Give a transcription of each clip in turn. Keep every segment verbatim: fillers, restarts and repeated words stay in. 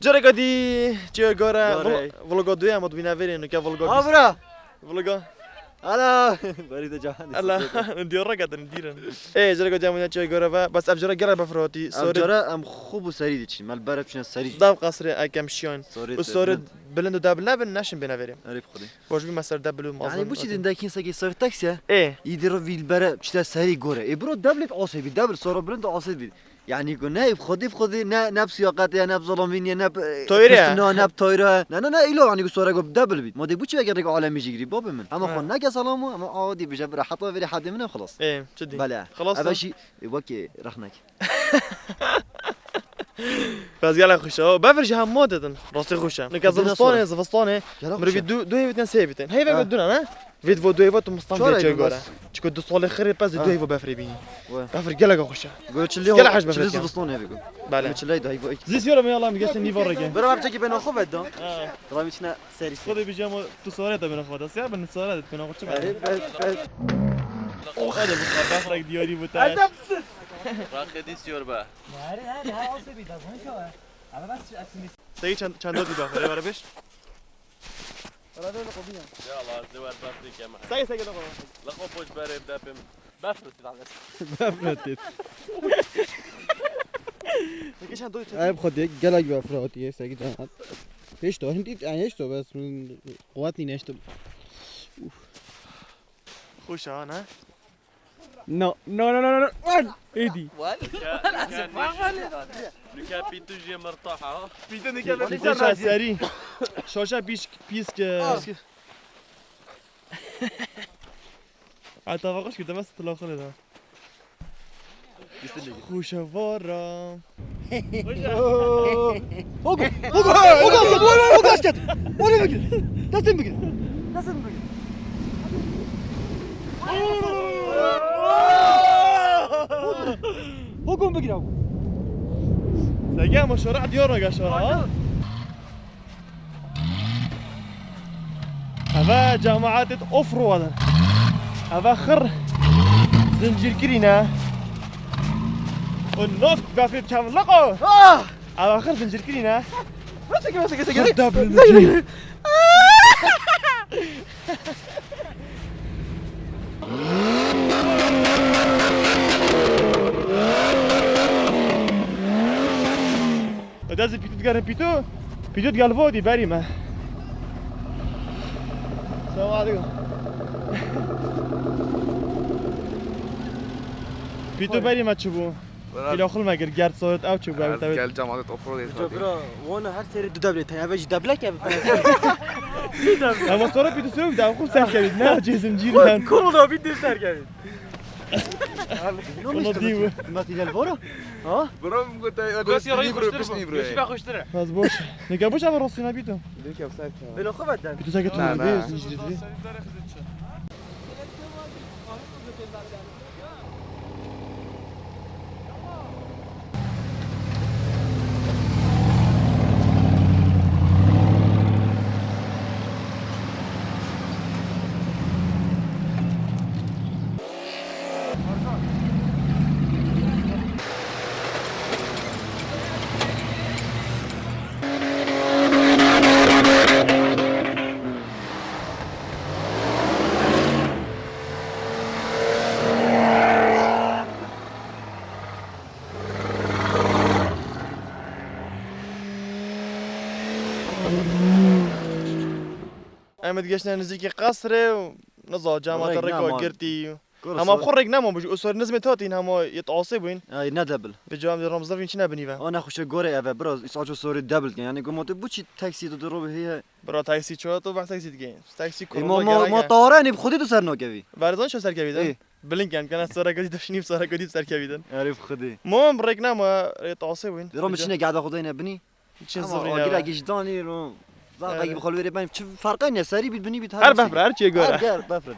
Careka dî, çi gore, Gore. Vlog-, vloga duyem, ot bîne verê, nuke vloga Ha, bîst. Bira. Vloga. Ala, berî de cahan. Ala, diyar raketin, dîrin. Ê, careka duyem, çi gore ve, bes ev cara gere befir hatî, Ev sorê cara em xwe bû serî diçîn, me li ber çûne serî. Dav qasrê ekem şiyan. Sorê U te sorê bilind. Bilind û debil nebin, neşin bêne verê. Erê bi Xwedê. Baş bî me ser debil û Yani mazin bu çi zaten. Din dekîn sekî sor taksiye. Ê. Îdî ro vîl bere çite serî gore. Ê bro debil et asê bî, debil sora bilind asê bî. Yani ku ne bi Xwedê bi Xwedê ne, ne bi siyaqet ya, ne bi zalamin ya, ne bi, e, Toyre. Kristina, ne bi toyre. Ne, ne, ne, îlo yani ku sora go debil bî. Ma de bu çi veke rek alemî jî girî, babê min. Ama Ha. Xwe neke salam o, ama awa dî bije bira heta verê hedê min e xelas. Ê, çi dî? Bele. Xelas Eve da? Jî, e, wekî rexnek. Bes gelek xweş e. Befir jî hema didin. Rastî xweş e. Nika Didin zivistanê, nasıl? Zivistanê. Gelek Mirivî xweş e. du, du hêvîtin, sê hêvîtin. Heyve Ha. Ve duna ne? Vê divo du hêva tu mistan Çar vê çê aydan gore. Bes. Çiko du salê xirê pez Ha. Du hêva befirê bînî. We. Befir gelek xweş e. Go çilî Gelek hej befir çilî gelek. Zivistanê vê go. Bele. Çilî dayî go. Zî siyora me yalan geçen nîva rege. Bira bap çekî bena xwe vedda. Ha. Rami çine. Serî. Xwedê bijî ama tu sare te bina xwe de. Siyar bin sare de bina xwe çi Erê bina? Bes bes. Hadi bu kadar bak diyarî bu te. Raxedî siyor be. Her her her olsa bir daha bunu çağır. Ama ben size aksini. Seyî çend çend dî bak. Rê vere beş. Ara ver kobiya. Ya Allah, zewar bas dikeme. Seyî seyî de kobiya. La xwe boş berê depim. Befret lan. Befret. Peki sen doyut. Ay bu kadar gelek befret diye seyî can. Hiç de, hiç, yani hiç de, bes min quwet nîne, hiç de. Xweş ha, ne? No, no, no, no, no, no. Lan! Êdî. Nuke pîtû jê mirtaha. Pîtû nuke Pîtû şa serî. Şaşa pîs, pîs ke. Heta va xweş kir, deme stila xwe lê da. Xweşevara. Hogo, hogo, hogo asket, hogo asket. Onu bigir. Destini bigir. Destini bigir. Hogo bigir abi. Sege ama şora diyar aga şora ha. Eve cemaetê offroad in. Eve xir zincîrkirî ne. Û naft befê kevliqo. Ah! Eve xir zincîrkirî ne. Nasıl ki, nasıl ki, nasıl ki? Xir deblin. Û dezî pîtû digerin pîtû. Pîtû digel vo dî berî me. Selamun aleykum. Pîtû berî me çi bû? Biraz Pîla xul me gir, gerd soyot ew çi bû, ew Ez tewit. Gel cemaat offroad Bira, etmedi. Bira, wana her seri du deblê teye, eve jî deblek ev. Ama sonra pîtû sürüp de xul ser kevit. Ne cezim cîr hem. Korona bir de ser kevit. Kono dî bû. Nasıl gel vora? Ha? Bro, min got, Gosiya rayî xweştir bû. Gosiya xweştir e. Bas boş. Ne gel boş ama rosina bîto. Lêke ser kevit. Bela xwe vedden. Pîtû seke tu Na, ne na. Zincîr dî. Em digeştine nizîkî qesrê û niza cema te Rêk rêka nema. Girtî. Kuro Hema sor- xwe rêk nema, bu ji usar nizmê tatîn hema yê tasê bûyn. Ay, ne debil. Bi cem de Ramzan çi ne binî ve. O ne xweşe gore eve, biraz is aço sorê debil dikin. Yani gomotê bu çi taksi tu duru heye. Bira taksi ço tu bah taksi dikin. Taksi E, korona ma, ma, gerek ma e. Tare ne bi xudê tu ser nakevî. Verzan ço ser kevî de. Ê. Bilin kem kana sara gadi dişnî sara gadi ser kevî de. Erê bi xudê. Mom rêk nema, e, tasê bûyn. Dira mi çine gada xudê ne binî. Çi Ama zirî o ne gira be? Gijdanî ro. Zaten Evet. Gibi xol verê ben çi farqe ne serî bit binî bit Her befre, her çiye göre. Her ger befre.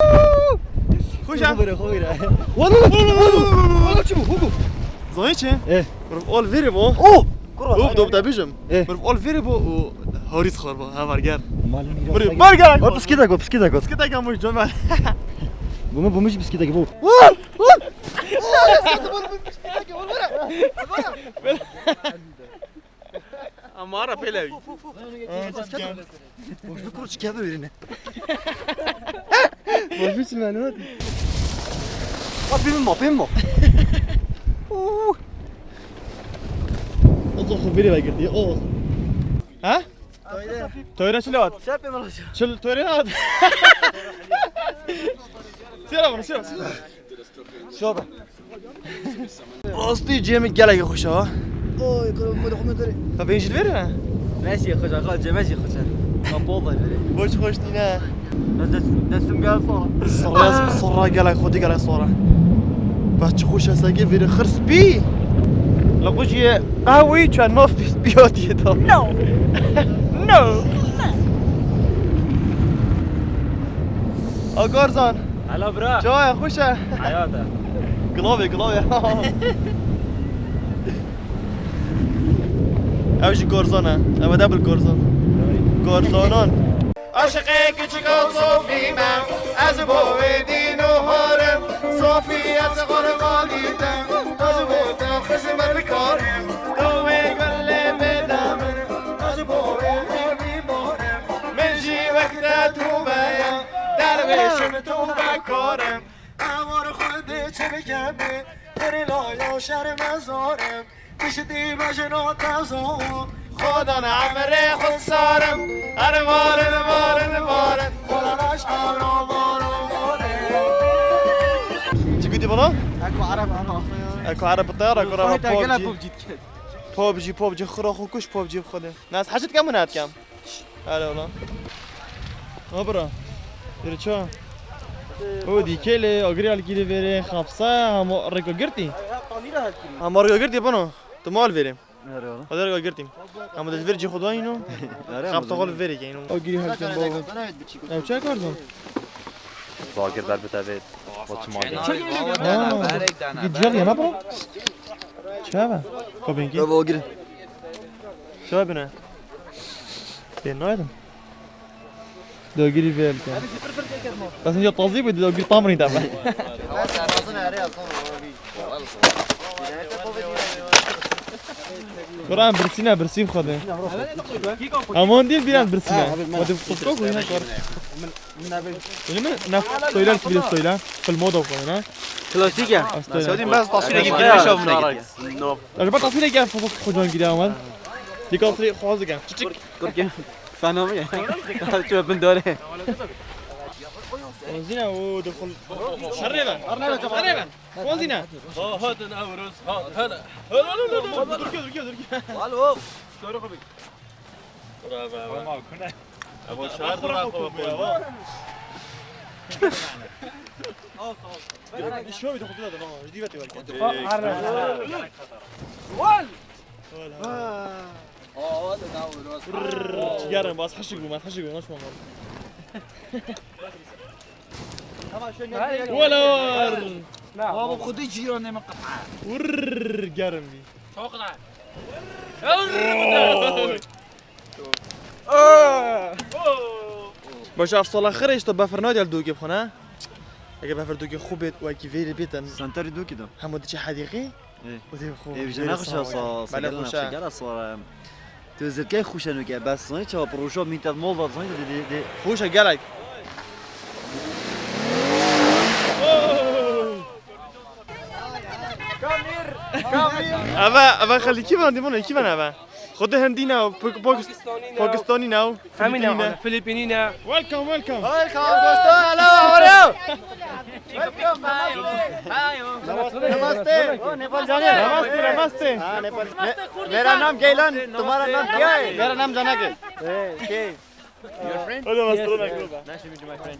Xweş e. Xwe bire, xwe bire. Wala, wala, wala, wala, çi bu? Hugo. Zanî çi? Eh. Mirov al verê bo. Oh! Kurwa. Hop, dop te bijim. Eh. Mirov al verê bo û harîs xar bo, hevar ger. Malum Mirov. Bar ger. Bar piskî de go, piskî de go. Piskî de go, moj, cömel. Bu mu, bu mu piskî de go. Wal! Wal! Ama ara pê Boş bir kuruç kağıdı verine. Boş bir çimen var. Bak, benim o, benim o. Oo. O zaman biri var girdi. O. Ha? Toyra çile at. Sen yapma lan. Çil toyra at. Sera bunu, sera. Şoba. Rastî cemê gelekî xweş e. Oy, kuro, xwe xwe dere. Ka vêjî li vêre ne? Mesî xweş e, xal cemê jî xweş e. Ka bol da vêre. Boş xweş nîne. Ez dest, destim gel sonra. Sonra, sonra gelek, xwedî gelek sonra. Bes çi xweş e sekê vêre xirs bî. Li xwe jî qehweyî çend maf pîs bî hatiye da. No. No. Agarzan. Hela bira. Çawa ye, xweş e? Heyat e. Gilavê, gilavê. Ew jî Garzan e. Ew e double Garzan. Garzanan. Aşiqê kiçika Sofî me, ez bo wê dîn û harim. Sofî ez qurban dîtim, ez bo te xizmetkar im. Tu wê gulê bêde min, ez bo wê evî morim. Min jî wek te tûbe ye, dervêşim tûbekar im. Ewar Xwedê çi bikemê, pirlaya şermezar im. Piştî bejna te zawa, Xwedan emrê xwe sarim. Her varin, varin, varin, Xwedan eşqera varo vare. Çi gotî bana? Eko Ereb, Ereb. Eko Ereb teyar, eko Ereb. Fayda gela PUBG. PUBG diket. PUBG, PUBG, xira xwe kuş PUBG bi Xwedê. Ne, ez hecî dikem, min hetikem. Hele ola. Ha bira. Yürü ça. O dîkele, agirî alkî de vêrê, xapsa, hamo rêka girtî. Hamo rêka girtî bano. Tu mal vêrê. Hadi rêka girtî. Hamo de vêr cî xwe dayîno. Xapsa xwe vêrê keyno. Agirî halkî baba. Ev çi kar zon? Zagir ber bi tevê. Xwe çima de. Ha. Gidiyal yana bro. Çava. Ko bengi. Baba agirî. Çava bine. Pê nadim. Dagirî vê elke. Bes inca tazî bû, dagirî tam rî deme. Kur'an birsîne, birsî xwedê. Aman dîl biraz birsîne. Hadi fotoğraf koyun kar. Öyle mi? Ne? Söyle ki biraz söyle. Fil moda koyun ha. Klasik ya. Söyleyeyim ben tasvir gibi bir şey olmaya gidiyor. Acaba tasvir eken fotoğraf kocan gidiyor ama. Dikkat sürekli fazla gel. Çık. Korkuyorum. Fena mı ya? Çöpün doğru. Zina o dokun. Arreva. Arreva. Zina. Ha, ha, den avros. Ha, ha. Dur, dur, dur, dur. Alo. Doğru koy. Bravo. Ama kune. Ama şahar da koy. Şöyle bir dokun da. Jdi veti var. Wal. Wal. Aa, hadi daha vurmaz. Cigerim bas, haşık bu, haşık bu, nasıl olmalı? Tamam, şöyle. Wala. Baba, xwedî cîranê min qepa. Urr, gerim bî. Çok da. Baş ev sala xirê işte befer nadî el dûkê bixwe ne? Eger befer dûkê xwe bêt û ekî vêrê bêtin. Senterî dûkî de. Hemû diçe hedîqî. Ê. Û dê xwe Ê, vijye vêrê nexweşe sawa sa, bike. Bele sa xweşe. Gera sara. Tu zirkey xweşe nuke, bes zanî çawa proja mîn te mol da zanî de, de, de. Xweşe gelek. Eve, eve xelî kî van dîmon, kî van eve? Xwedê hindî ne, Pak-, Pakis-, Pakistanî ne. Pakistanî ne, Filipînî ne. Filipînî ne. Welcome, welcome. Welcome, dosto. Hello, how are you? Welcome. Namaste. Namaste. Oh, Nepal jane. Namaste, namaste. हाँ, नेपाल। मेरा नाम गैलन, तुम्हारा नाम क्या है? मेरा नाम जनक है। ए, के? Your friend? Hello, yes, master. Nice to meet you, my friend.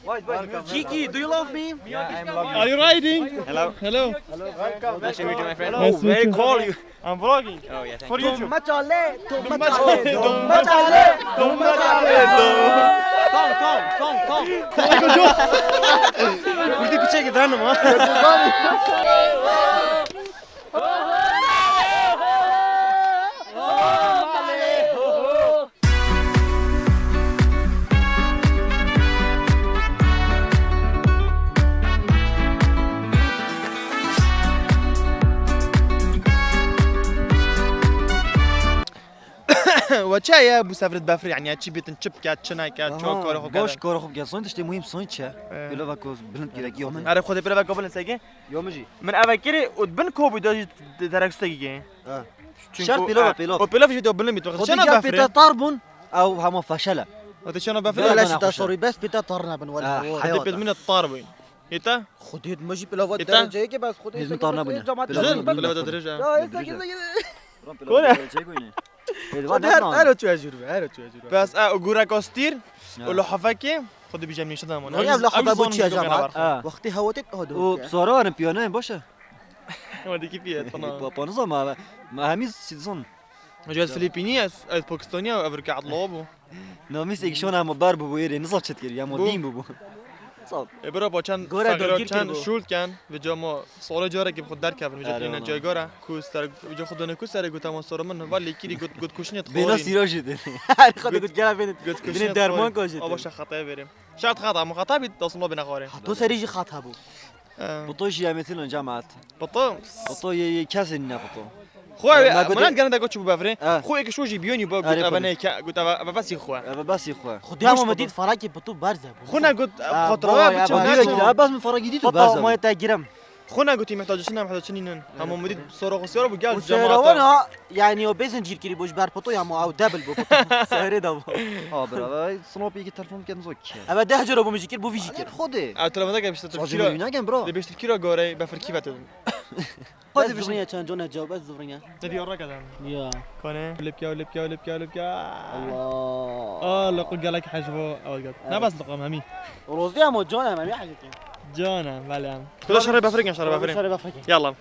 Why, why? Welcome. Kiki, do you love me? Yeah, I'm loving you. Are you riding? Hello. Hello. Hello, welcome. Nice to meet you, my friend. Hello. Nice to meet you. Where call you? I'm vlogging. Oh, yeah, thank you. For YouTube. Dumma chale, dumma chale, dumma chale, dumma chale, dumma. Song, song, song, song. Kurdi piçek efendim ha. We çi heye bû sevirit befrê, yani ya çi bêtin, çi bike, çi neke, çi kara xwe kere? Baş kara xwe bike. Son tiştê muhîm son çi ye? Ee. Pîlova ku bilind gerek yo min. Erê xwedê pîlova ku bilind seke? Yo min jî. Min eve kirî û bin ko bû da jî derekstekî ke. Ha. Çünkü şert pîlova, e, pîlov. O pîlov jî da bilind bît. Xwedê şena gel befrê. Pîta tar bûn, ew hema feşel e. Xwedê şena befrê. Bela şita sorî bes pîta tar nebin wele. Ha, xwedê pêt min tar bûn. Hêta? Xwedê me jî pilava dereceyê ke bes xwedê. Hêz min tar nebûne. Pilava da derece. Ya, hêz min tar nebûne. Kone? Xwedê her, her çu ecur be, her çu ecur be. Bes, e, gurek ostîr, û lihafekê, xwedê bîjem nîşe da mane. Ya, lihafek bo çi ya cemaat? Wextê hewa têt o. Û sora warin piyano baş e. Ama dikî piye, tamam. Pa-, pa nizam ama, me hemî sizin. Ji ez Filipînî, ez, ez Pakistanî, ev rike etla bû. Namîs êk şona hema ber bûbû êrê, niza çi dikir, ya ma dîn bûbû. Sağ ol. E, bira, ba çend Gore fekra, dagir çend kiribû. Şûl ken, vêca ma sala carekê bi xwe derkevin, vêca Erê, tirîne ana. Caygara, ku ser, vêca xwe dane ku serê gote ma sora min, va lêkirî got, got kuşinê dixwarin. Bêna sîra jî dê. Her xwe got gela bênit. Got kuşinê dixwarin. Bênê derman ka jî dê. Ava şe xetaya verê. Şart xeta, ma xeta bît, dasım lo bêne xwarê. Hato serî jî xeta bû. Ee. Pito jî em ê tînin cemaat. Pito? Pito yê, yê kesê nîne pito. Xwe, e, me got, minan gelen de got çi bû bevre. Ee. Xwe êk şo jî biyonî bo, got eve ne ke, got eve, eve besî xwe. Eve besî xwe. Xwedî ama me dît farakê pito berze bû. Xwe ne got, ee, xatra boy, biçim eve ne diyor çi. Ki, eve bes min farakî dît û berze bû. Pito ma te girem. Xwe ne gotî mihtac çi ne, mihtac çi nînin. Hema me dît sora xwe siyara bû gel cemaat. Wana, yani o bezin cîr kirî bo ji ber pito ya ma ew double bû pito. Serê da bû. Ha bira, ve snopî ki telefon ken zok. Eve deh cara bû min jî kir, bû vî jî kir. Xwedê. Ev telefon deke biştir tu kira. Sacî nakin bro. De biştir kira gore befir kî vetedin. Xwedê biştir. Zivrinya çend cone cevap ez zivrinya. Ne diyor rakadan? Ya. Kone. Lipya, lipya, lipya, lipya. Allah. Aa, laqo gelek hejvo. Ew gat. Ne bas laqo hemî. Rozdi ama cone hemî hejvo. Cone, belem. Kula şerê befirkin, şerê befirkin. Şerê befirkin. Yallah.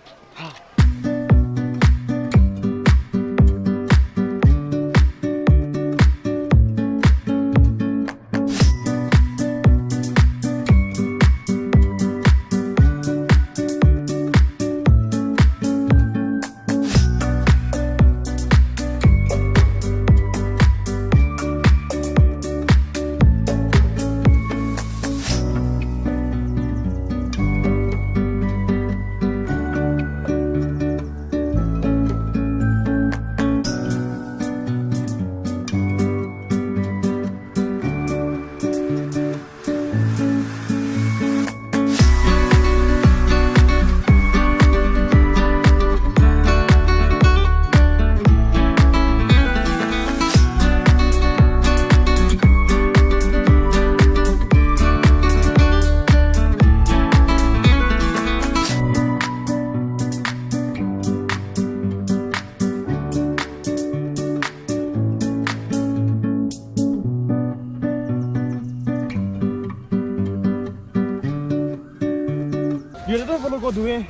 Yürüdü vloga duye.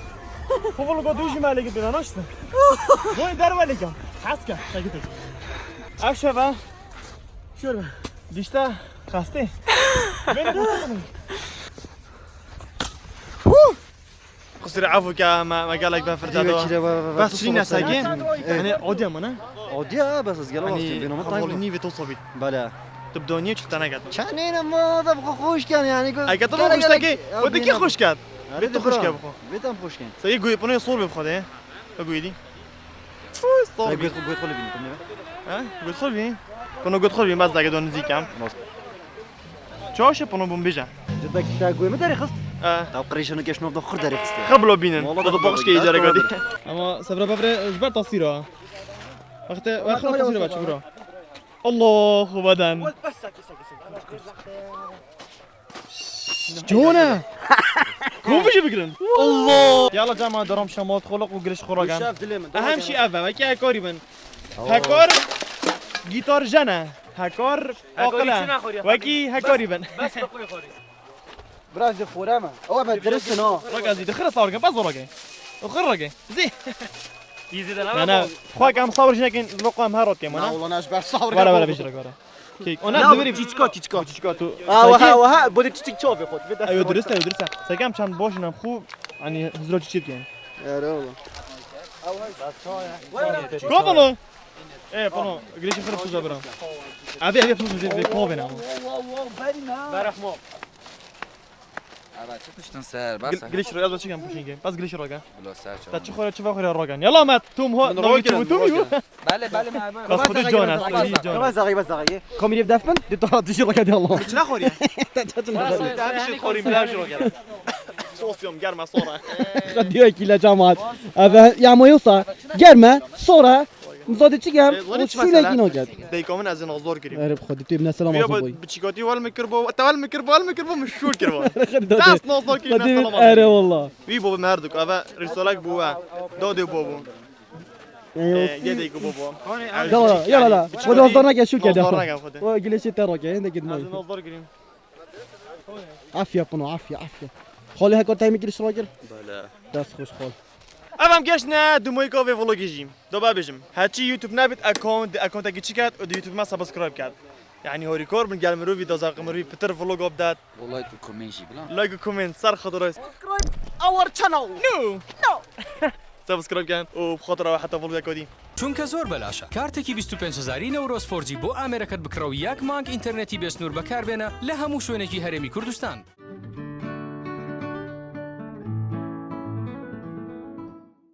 Bu vloga duye jimale gibi lan işte. Bu der var ya. Haska. Takip et. Aşağı. Şöyle. Dişte. Kastı. Beni de. Qisir evo ke me, me gelek befir te da. Bes çinî ne seke? Hani odya mı ne? Odya, bes ez gela vakti bino mı tango. Nî ve to sabit. Bela. Tu bidoniye çi tane gat. Çanê ne ma da bu xoş kan yani. Eke tu xoş ke. O de ki xoş kat. Ve tu xoş ke bu. Ve tam xoş kan. Seke goy pano sor be xode. Goy di. Sor. Goy goy xole bin. Ha? Goy xole bin. Pano goy xole bin bas da ke don zikem. Çaşe pano bun bije. Ji te, te guhê min derê xist? E. Te qirêşan û keşnov de xir derê xist. Xeblo bînin. Wala da baxş ke îcare gadî. Ama sevra bevre ji ber tasîra. Wexte, wexte tasîra baş bura. Allahu beden. Jona. Kovuşu bigirin. Allah. Yala cama daram şamat xolaq û giriş xora gan. Şef dilê min. Ehem şi ev, wekî hekari bin. Hekar gitar jene. Hekar aqile. Wekî hekarî bin. Bes kokoy xorî. Biraz da xora me. O be dirist no. Bak azî dixire sawr ke, bas zora ke. O xir ke. Zî. Îzî de ne? Ne ne. Xwa kam sawr jine kin, loqam her rot ke mana. Na ulan ez ber sawr. Wala wala bijra gara. Kek. Ona demiri. Çiçka, çiçka. Çiçka tu. Aa, waha, waha. Bu da çiçek çavê xot. Eyo dirist, eyo dirist. Sekem çand boş nam xu. Hani hizro çiçek yani. Ero. Go bunu. E, bunu. Girişi fırı tuza bırak. Abi, abi, tuza bir, bir kov beni ama. Berahmo. Ava çi tiştin ser, bas. Gil- Giliş roga, ez çi gem puşinge. Bas giliş roga. Bilo ser Ta çawa. Çi xore, çi va xore rogan. Yala Ahmet, tu mu ho, Min no rogan, çi bu tu min mu? rogan. Bale bale me abi. Bas xudi can est, xudi can. Gel zagî, gel zagî. Kamîrê def bin, di tara dijî roga de Allah. Çi ne xoriye? Te çetin. Te çi xori, bila jî rogan. Sosyum germe sonra. Diyor ki la cemaat. Eve ya moyosa. Germe, sonra. Mizadê çi gem? E, zor O hiç şûlekî mesele. naket. Deyka min ez ê nazor kirî. Erê bi xwedî tu ne selam Viya azim boy. bi çikatî wel min kirbo, te wel min kirbo, wel min kirbo, min şûr kirbo. Dest nazor kirî, ne selam azim. Erê valla. Wî bo merduk, eve risalek bo we. Dadê bo bo. Gedeyku bo bo. Yala yala la. Xwedî azar nake şû kede. Nazor nake xwedî. O gilişê te rake, hende gid Ez moy. ê nazor kirî. Afiya pino, afiya, afiya. Xalê heko taymi giriş rake. Bale. Dest xoş xal. Ev em geştine du moyka vê vlogê jî. Do bibêjim. Heçî YouTube nebit account, di accountekî çi ket û di YouTube me subscribe ket. Yani horîkor bin gel mirovî da zaqe mirovî pitir vlog update. Like û comment jî bila. Like û comment ser xatir. Subscribe our channel. No. No. Subscribe ken û bi xatir we heta vlogeka dî. چونکە زۆر بەلاشە. کارتێکی بیست و پێنج هەزاری نەورۆز فۆر جی بۆ ئامێرەکەت بکڕە و یەک مانگ ئینتەرنێتی بێسنوور بەکاربێنە لە هەموو شوێنێکی هەرێمی کوردستان.